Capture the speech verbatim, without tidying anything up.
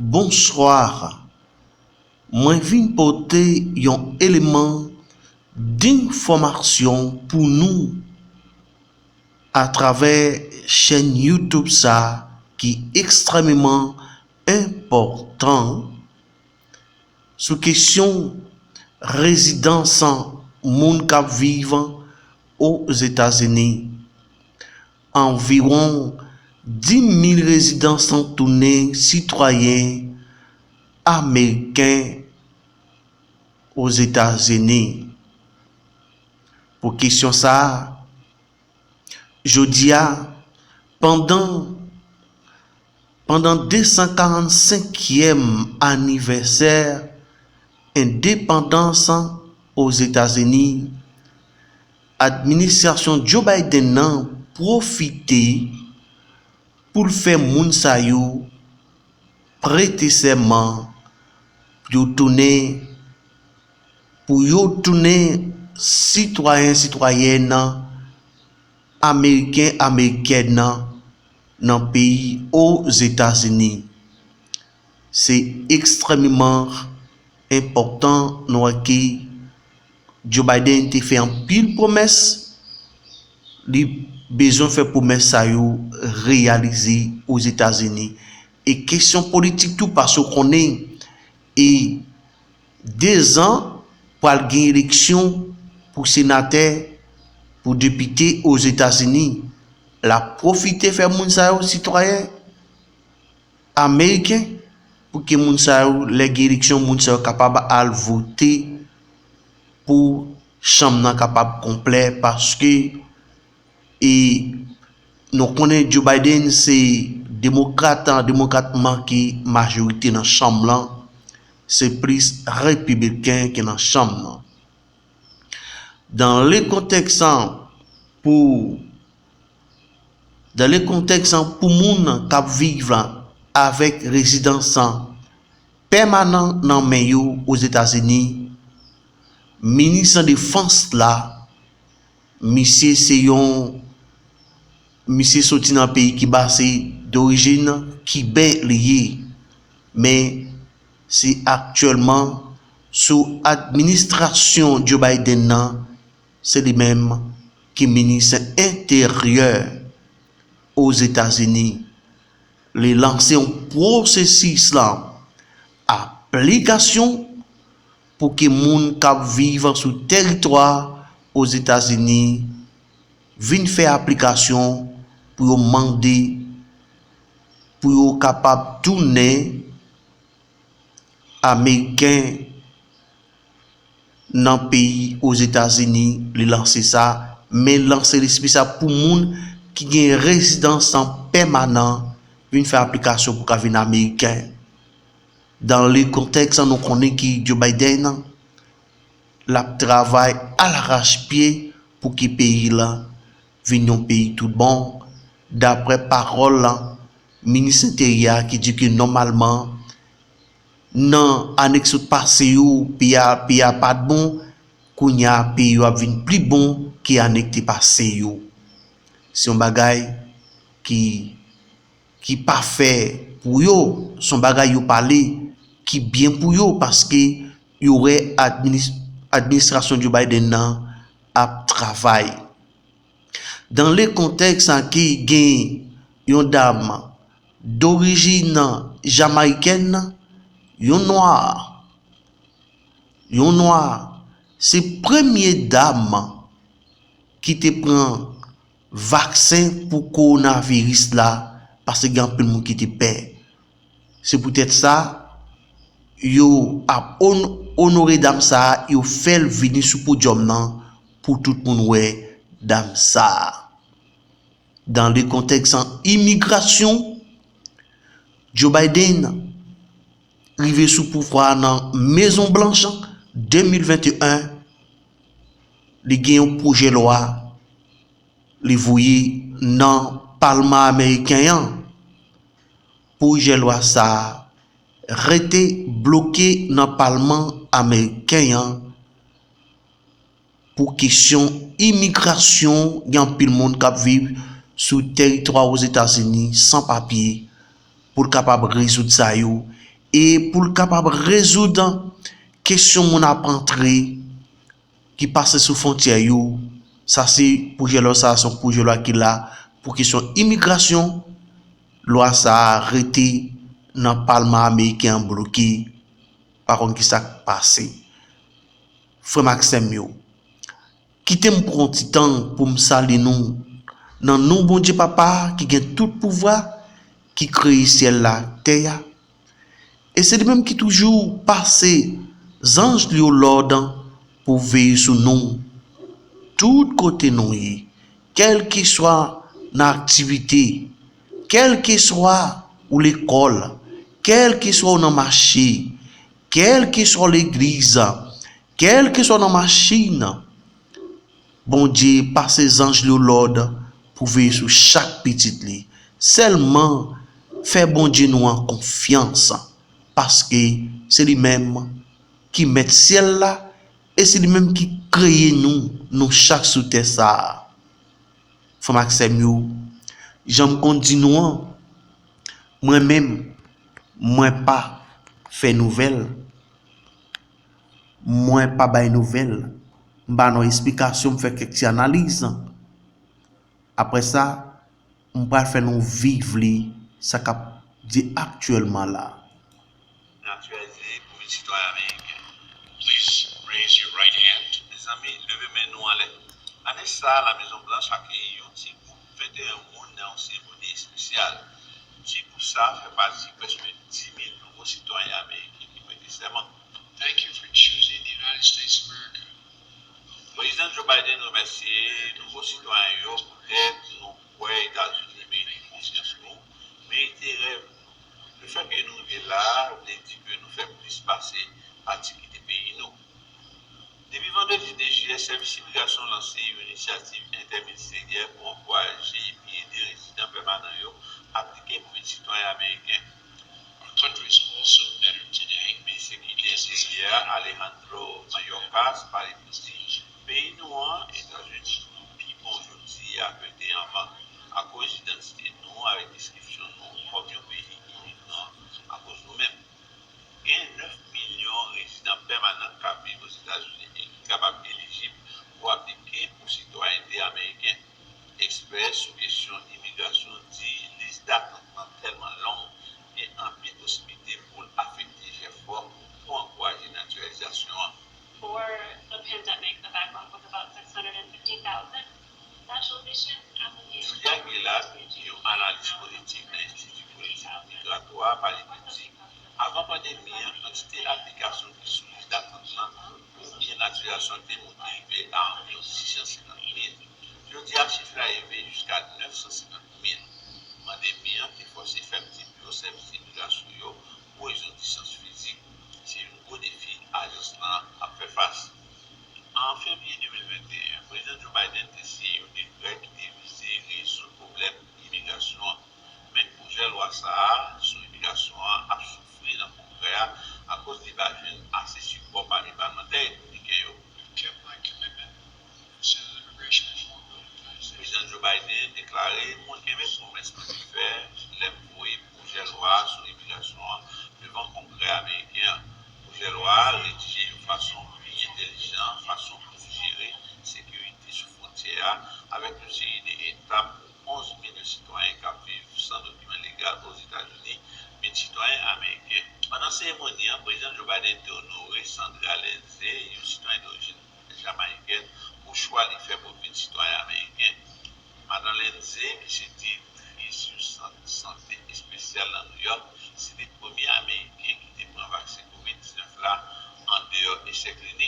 Bonsoir. Mwen vin pote yon eleman denfòmasyon pou nou atravè chèn YouTube sa ki ekstrèmeman enpòtan sou kesyon rezidans moun k ap viv Ozetazini. Anviwon dis mil rezidan tounen sitwayen ameriken Ozetazini. Pou kesyon sa a, jodi a, pandan, pandan de san karannsenkyèm anivèsè endepandans Ozetazini, administrasyon Joe Biden nan pwofite pou l fè moun sa yo prete sèman pou yo tounen, pou yo tounen sitwayen, sitwayèn ameriken, amerikèn nan peyi Ozetazini. Se ekstrèmeman enpòtan, nou wè ke Joe Biden te fè anpil pwomès, li bezwen fè pwomès sa yo reyalize Ozetazini. E kesyon politik tou, paske w konnen, e dezan pral gen eleksyon pou senatè, pou depite Ozetazini. L ap pwofite fè moun sa yo sitwayen ameriken, pou ke moun sa yo, lè gen eleksyon, moun sa yo kapab al vote pou chanm nan kapab konplè, paske, e, nou konnen Joe Biden se demokrat, demokrat manke majorite nan chanm lan, se plis repibliken ki nan chanm nan. Dan le kontèks pou Dan le kontèks pou moun k ap viv avèk rezidans pèmanan nan men yo Ozetazini, minis defans la, misye se yon, misye soti nan peyi Kiba, se dorijin kiben li ye, men se aktyèlman sou administrasyon Joe Biden nan, se li menm ki minis enteryè Ozetazini. Li lanse yon pwosesis lan aplikasyon pou ke moun k ap viv sou teritwa Ozetazini vin fè aplikasyon pou yo mande pou yo kapab tounen ameriken nan peyi Ozetazini, li lanse sa, men lanse l espesyal pou moun ki gen rezidans pèmanan vin fè aplikasyon pou ka vin ameriken. Dan le kontèks, nou konnen ki Joe Biden, l ap travay alachpye pou ki peyi l vin yon peyi tout bon, daprè pawòl minis enteryè a ki di ke nòmalman, nan ane k sot pase yo, peyi a, peyi a pa t bon, kounye a peyi yo ap vin pi bon ke ane k te pase yo. Se yon bagay ki, ki pafè pou yo, se yon bagay yo pale ki byen pou yo, paske yo wè adminis-, administrasyon Joe Biden nan ap travay. Dan le kontèks a ki gen yon dam dorijin jamayikèn, yon nwa, yon nwa, se premye dam ki te pran vaksen pou kowonaviris la, paske gen anpil moun ki te pè. Se poutèt sa, yo ap on-, onore dam sa a, yo fè l vini sou podyòm nan pou tout moun wè dam sa a. Dan le kontèks an imigrasyon, Joe Biden rive sou pouvwa nan Mezon Blanch de mil venteyen, li gen yon pwojè lwa li voye nan palman ameriken an. Pwojè lwa sa a rete bloke nan palman ameriken an pou kesyon imigrasyon, gen anpil moun k ap viv sou teritwa Ozetazini san papye, pou l kapab rezoud sa yo, e pou l kapab rezoud kesyon moun ap antre, ki pase sou fwontyè yo. Sa se pwojè lwa, sa se yon pwojè lwa ki la pou kesyon imigrasyon. Lwa sa a rete nan palman ameriken an bloke, pa konn ki sa k pase. Frè m ak sè m yo, kite m pran yon ti tan pou m salye nou nan non Bondye Papa ki gen tout pouvwa, ki kreye syèl la ak tè a. E se li menm ki toujou pase zanj li yo lòd pou veye sou nou, tout kote nou ye, kèlkeswa nan aktivite, kèlkeswa ou lekòl, kèlkeswa ou nan mache, kèlkeswa ou legliz, kèlkeswa ou nan machin. Bondye pase zanj li yo lòd pou veye sou chak pitit li. Sèlman fè Bondye nou an konfyans, paske se li menm ki mèt syèl la, e se li menm ki kreye nou, nou chak sou tè sa a. Frè m ak sè m yo, jan m konn di nou an, mwen menm, mwen pa fè nouvèl, mwen pa bay nouvèl, m ba nou esplikasyon, m fè kèk ti analiz. Apre sa, m pral fè nou viv li, sa k ap di aktyèlman la. Natiralize pou vin sitwayen ameriken. Please raise your right hand. Mezanmi, leve men nou anlè. Ane sa a, Lamezon Blanch akeyi yon ti gwoup venteyen moun nan yon seremoni espesyal. Ti gwoup sa a fè pati prèske dis mil nouvo sitwayen ameriken ki prete sèman. Thank you for choosing the United States of America. Prezidan Joe Biden remèsye nouvo sitwayen yo poutèt nou kwè Etazini merite konfyans nou, merite rèv nou. Lefètke nou rive la a vle di ke nou fè plis pase pati kite peyi nou. Depi vandredi de jiyè, Sèvis Imigrasyon lanse yon inisyativ entèministeryèl pou ankouraje epi ede rezidan pèmanan yo aplike pou vin sitwayen ameriken. Our country is also better today. Minis Sekirite Enteryè Alejandro Mayorkas pale pou di, peyi nou an, Etazini, pi bon jodi a ke l te anvan, akoz idantite nou avèk deskripsyon nou kòm yon peyi imigran, akoz nou menm. Gen nèf milyon rezidan pèmanan k ap viv Ozetazini e ki kapab elijib pou aplike pou sitwayènte ameriken. Ekspè sou kesyon imigrasyon di lis datant lan tèlman long, gen anpil posiblite pou l afekte jèfò pou ankouraje natiralizasyon an. Before the pandemic, the backlog was about six hundred fifty thousand naturalization applications. Julia Gilad, yon analis politik nan Enstiti Politik Migratwa, pale pou di, avan pandemi an, kantite aplikasyon ki sou lis datant lan pou byen natiralizasyon te monte rive a anviwon sis san senkant mil. Jodi a, chif la elve jiska nèf san senkant mil. Pandemi an te fòse fèmti biwo sèvis imigrasyon yo pou rezon distans fizik. Se yon gwo defi ajans lan ap fè fas. An fevriye de mil venteyen, Prezidan Joe Biden te siyen yon dekrè ki te vize rezoud pwoblèm imigrasyon an. Men pwojè lwa sa a sou imigrasyon an ap soufri nan Kongrè a akoz li pa jwenn ase sipò pami palmantè repibliken yo. I've kept my commitment. Prezidan Joe Biden deklare, mwen kenbe pwomès mwen te fè lè m voye pwojè lwa sou imigrasyon an devan Kongrè ameriken an. Pwojè lwa a redije yon fason pi entèlijan, fason pou jere sekirite sou fwontyè a, avèk yon seri de etap pou onz milyon sitwayen k ap viv san dokiman legal Ozetazini vin sitwayen ameriken. Pandan seremoni an, Prezidan Joe Biden te onore Sandra Lindsay, yon sitwayen dorijin jamayikèn, pou chwa li fè pou l vin sitwayen ameriken. Madan Lindsay, ki se direktris yon sant sante espesyal nan New York, se te premye Ameriken ki te pran vaksen kovid diznèf la andeyò esè klinik.